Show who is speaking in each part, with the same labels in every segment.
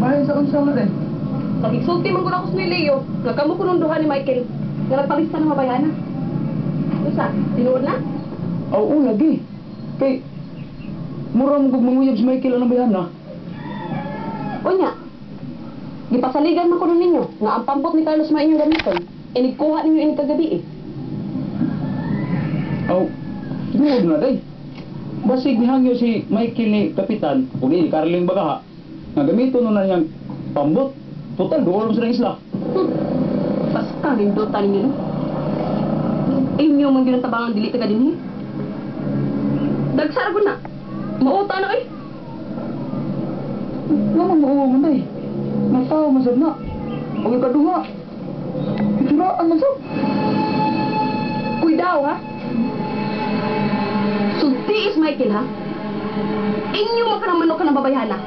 Speaker 1: Bahin sa unsa nga, day?
Speaker 2: Nakigsulti man gud ako sa ni Leo nga kamo kunong duha ni Michael nga nagpalista ng mabayhana. Unsa? Tinuod na?
Speaker 1: Oo, lagi. Kay, mura mo kog manguyab si Michael anang bayhana.
Speaker 2: Unya. Gipasaligan man kuno ninyo nga ang pambot ni Carlos may inyong gamiton. Inigkuha ninyo ini kagabi eh.
Speaker 1: Aw, tinuod na, day. Basig nihangyo si Michael ni Kapitan, o ni Carling Bagaha, nga gamiton nun na niyang pambot. Total, duol mo sila isla.
Speaker 2: Basta nindota ninyo, no? Inyo man ginatabangan dili taga dinhi. Dagsara gud na. Mauta na oy.
Speaker 1: Nga man mauwa man, day. Natawa man sad na. Og ikaduha, ituraan man sad.
Speaker 2: Cuidado ha. Sulti is Michael ha. Inyo man ka ng manok ka ng babayhana.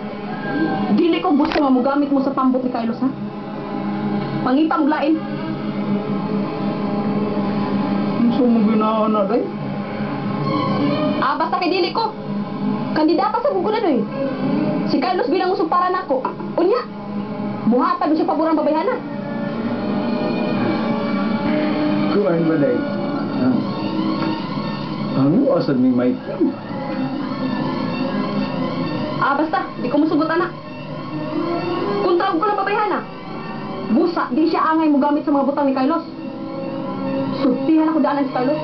Speaker 2: Dili ko gusto nga mogamit mo sa pambot ni Carlos ha. Pangita mo lain.
Speaker 1: Unsa mo ginawa na, day?
Speaker 2: Ah, basta kay dili ko. Kandidata sa gugulan oy. Si Carlos bilang usong para nako. Unya. Muhatag siya paborang babayhana.
Speaker 1: Kuan ba, day? Ah. Ang asad ni Michael.
Speaker 2: Ah, basta, di ko musugot ana. Kontra ko ng babayhana. Busa, di siya angay mo gamit sa mga butang ni Carlos. Sultihan ako daanan si Carlos.